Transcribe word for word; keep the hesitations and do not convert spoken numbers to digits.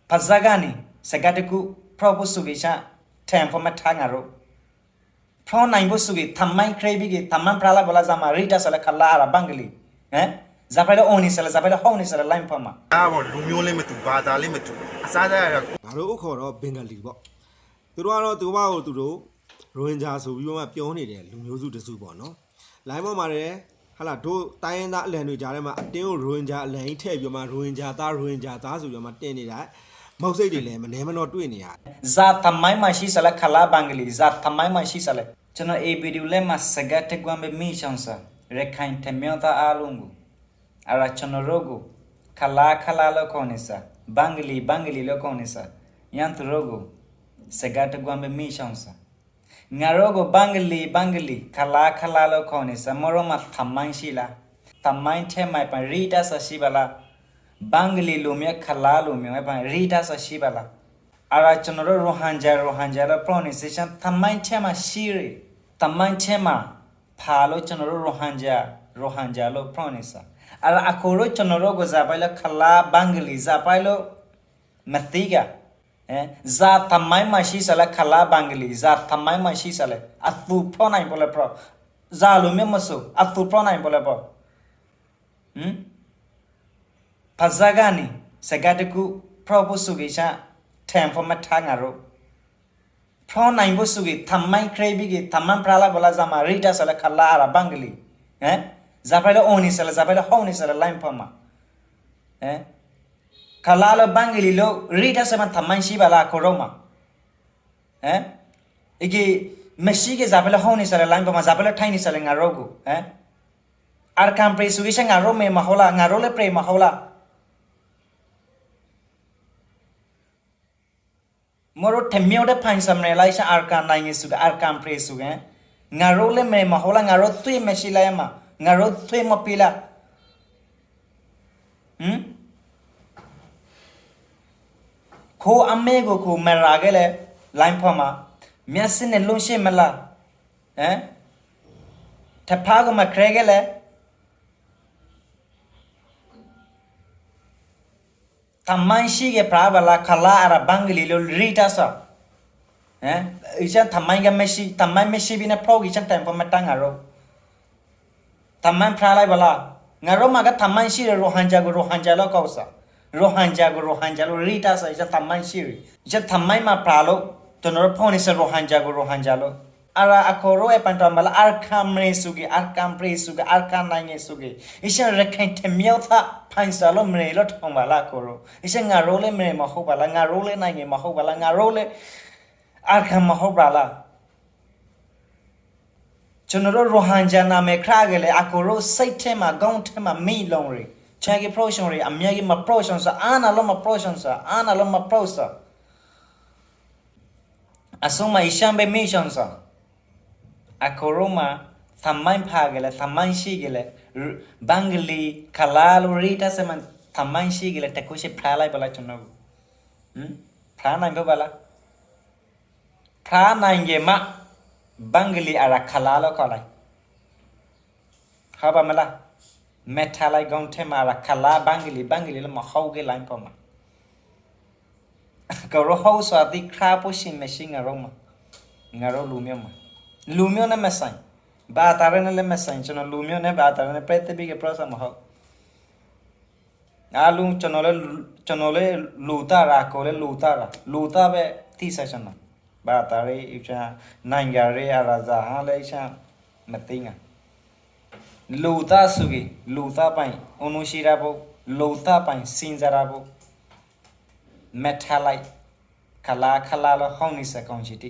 ဖဲစကနံၤ စကတကူ ဖျီဖိစူဂ့ၤဆၣ် ထၢၣ်ဖိမ့ၢ်ထါငါရိ ဖျီနံၤဖိစူဂ့ၤ သမိုင်းကြဲဘံဂ့ၤ သမိုင်းပြလၢ်ဘၣ်လၢ် ဇာမၤရံတၢ်စၢၤလၢ ခလါ အရၤ ဘင်္ဂလီ ဇာဖဲလၢအိၣ်န့ၢ်စၢၤလၢ ဇာဖဲလၢဟီၣ်န့ၢ်စၢၤလၢ လိုင်းဖီမး လူမျိုးလည်းမတူ ဘာသာလည်းမတူ အစားအသောက် ငါတို့အိၣ်ခိးဒီး ဘင်္ဂလီပေါ့ သူတို့ကတော့ သူတို့ဘာသာသူတို့ ရိုဟင်ဂျာဆိုပြီးတော့မှ ပြောနေတဲ့လူမျိုးစုတစ်စုပေါ့နော်။ လိုင်းပေါ်မှာလည်း ဟလာ တို့တိုင်းရင်းသားအလံတွေကြားထဲမှာ အတင်းကို ရိုဟင်ဂျာအလံကြီးထည့်ပြီးတော့မှ ရိုဟင်ဂျာသား ရိုဟင်ဂျာသားဆိုပြီးတော့မှ တင်နေတာ မုတ်ဆိတ်တွေလည်း မနည်းမနောတွေ့နေရတယ်။ ဇာသမိုင်းမှာရှိစၢၤလၢ ခလါ ဘင်္ဂလီ ဇာသမိုင်းမှာရှိစၢၤလၢ ကျွန်တော် A B D လဲမှာ စကတ်တကွမ်းပဲ မီးချောင်စာ ရခိုင်တစ်မျိုးသားအားလုံးကို အရၤ ကျွန်တော်တို့ကို ခလါ ခလါ လို့ခေါ်နေစၢၤ ဘင်္ဂလီ ဘင်္ဂလီ လို့ခေါ်နေစၢၤ ယင်းသူတို့ကို စကတ်တကွမ်းပဲ မီးချောင်စာ ငါတို့ကို ဘင်္ဂလီ ဘင်္ဂလီ ခလါ ခလါ လို့ခေါ်နေစၢၤ မ့ၢ်ရမး သမိုင်းရှိလား သမိုင်းထဲမှာ ပန်ရံတၢ်စၢၤရှိပါလား ဘင်္ဂလီလူမျိုး ခလါလူမျိုး ပန်ရံတၢ်စၢၤရှိပါလား အရၤ ကျွန်တော်တို့ ရိုဟင်ဂျာ ရိုဟင်ဂျာ လို့ pronunciation သမိုင်းထဲမှာရှိရယ် သမိုင်းထဲမှာ ဖးလို့ ကျွန်တော်တို့ ရိုဟင်ဂျာ ရိုဟင်ဂျာ လို့ pronounce အရၤ အခိၣ်ရိ ကျွန်တော်တို့ကို ဇာပိုင်လို့ ခလါ ဘင်္ဂလီ ဇာပိုင်လို့ မသိက အဲ ဇာသမိုင်းမှာရှိစၢၤလၢ ခလါ ဘင်္ဂလီ ဇာသမိုင်းမှာရှိစၢၤလၢ အသူ ဖျီနံၤဖိလၢ ဖျီ ဇာလူမျိုးမဆို အသူ ဖျီနံၤဖိလၢ ဖျီ ဟမ် ဖဲစကနံၤ စကတကူ ဖျီဖိစူဂ့ၤဆၣ် ထၢၣ်ဖိမ့ၢ်ထါငါရိ ဖျီနံၤဖိစူဂ့ၤ သမိုင်းကြဲဘံဂ့ၤ သမိုင်းပြလၢ်ဘၣ်လၢ် ဇာမၤရံတၢ်စၢၤလၢ ခလါ အရၤ ဘင်္ဂလီ ဇာဖဲလၢအိၣ်န့ၢ်စၢၤလၢ ဇာဖဲလၢဟီၣ်န့ၢ်စၢၤလၢ လိုင်းဖီမး ခလါ လို့ ဘင်္ဂလီ လို့ ရံတၢ်စၢၤမး သမိုင်းရှိပါလား အခိၣ်ရိမး အက့ မရှိက့ၤ ဇာဖဲလၢဟီၣ်န့ၢ်စၢၤလၢ လိုင်းဖီမး ဇာဖဲလၢထံၣ်န့ၢ်စၢၤလၢ ငါရိကို အရၤ ပြလီၤစူဂ့ၤဆၣ် ငါရိမ့ၢ်မဟိလၢ ငါရိလၢပြလီၤမဟိလၢ မ့ၢ်ရမး တစ်မျိုးတည်း ဖန်ဆာမရလၢ အရၤ နိုင်ငံစုက အရၤ ပြလီၤစူဂ့ၤ ငါရိလၢမ့ၢ်မဟိလၢ ငါရိသွေးမရှိလၢယမး ငါရိသွေးမပီလၢ ဟမ် ခိၣ်အမဲၢ်ကို ခိၣ်မရၤကဲလဲၣ် လိုင်းဖီမး မျက်စိနဲ့ လွှတ်ရှင်းမလား ဟမ် တစ်ဖက်ကို မကြဲကဲလဲၣ် သမိုင်းရှိက့ၤ ပြလီၤဘၣ်လၢ် ခလါ အရၤ ဘင်္ဂလီ လို့ ရံတၢ်စၢၤ အံၤ သမိုင်းက မရှိ သမိုင်းမရှိဘံန့ၣ် ဖျီဂ့ၤဆၣ် ထၢၣ်ဖိမ့ၢ်ထါငါရိ သမိုင်းပြလီၤဘၣ်လၢ် ငါရိမးက သမိုင်းရှိရယ် ရိုဟင်ဂျာကို ရိုဟင်ဂျာ လို့ ခေါ်စၢၤ ရိုဟင်ဂျာကို ရိုဟင်ဂျာ လို့ ရံတၢ်စၢၤ အံၤ သမိုင်းရှိရယ် အံၤ သမိုင်းမှာပြလို့ ကျွန်တော်တို့ ဖျီနံၤစၢၤ ရိုဟင်ဂျာကို ရိုဟင်ဂျာ လို့ အရၤ အခိၣ်ရိ အပန်တၢ်မၤလၢ အရၤ မရလီၤစူဂ့ၤ အရၤ ပြလီၤစူဂ့ၤ အရၤ နိုင်ငံစုက့ၤ အံၤ ရခိုင်တစ်မျိုးသား ဖန်ဆာလို့ မရလီၤ ထီၣ်မၤလၢ် အခိၣ်ရိ အံၤ ငါရိလၢ မရလီၤ မဟိပါလၢ် ငါရိလၢ နိုင်ငံ မဟိပါလၢ် ငါရိလၢ အရၤ မဟိပါလၢ် ကျွန်တော်တို့ ရိုဟင်ဂျာ နာမည် ကြဲကဲလဲၣ် အခိၣ်ရိ စိတ်ထဲမှာ ခေါင်းထဲမှာ မီးလောင်ရယ် ချဲက့ၤ ပြလီၤစူရယ် အများကြီး မပြလီၤစူစၢၤ အါနာ်လို့ မပြလီၤစူစၢၤ အါနာ်လို့ မပြလီၤစူစၢၤ အဆုံးမှာ အံၤ ပဲ မီးချောင်စၢၤ အခိၣ်ရိမး သမိုင်းဖးကဲလဲၣ် သမိုင်းရှိကဲလဲၣ် ဘင်္ဂလီ ခလါ လို့ ရံတၢ်စၢၤမး သမိုင်းရှိကဲလဲၣ် တစ်ခုရှိ ပြလီၤဘၣ်လၢ် ကျွန်တော်ကို ပြနံၤဖိဘၣ်လၢ် ပြနံၤက့ၤမး ဘင်္ဂလီ အရၤ ခလါ လို့ ခေါ်လိုက် ဟုတ်ပါမလား မ့ၢ်ထါလိုက် ခေါင်းထဲမှာ အရၤ ခလါ ဘင်္ဂလီ ဘင်္ဂလီ လို့ မဟုတ်ကဲ လိုင်းဖီမး ကရိဟိုးစွာသည့် ခရါပိုရှိမရှိ ငါရိမး ငါရိလူမျိုးမး လူမျိုးနဲ့မဆိုင် ဘာသာရေးနဲ့လည်းမဆိုင် ကျွန်တော် လူမျိုးနဲ့ ဘာသာရေးနဲ့ ပတ်သက်ပြီး ပြောစရာမဟုတ် အားလုံး ကျွန်တော်လည်း ကျွန်တော်လည်း လူသားရာ ကိုယ်လည်း လူသားရာ လူသားပဲ သိစေချင်တာ ဘာသာရေး နိုင်ငံရေး အရာရာ ဟာလည်း မသိငါ လူသားဆိုရင် လူသားပိုင် အုံနုရှိတာပေါ့ လူသားပိုင် စင်စားတာပေါ့ မ့ၢ်ထါလိုက် ခလါ ခလါ လို့ ဟုတ်နေစဲ ကောင်းချစ်တီ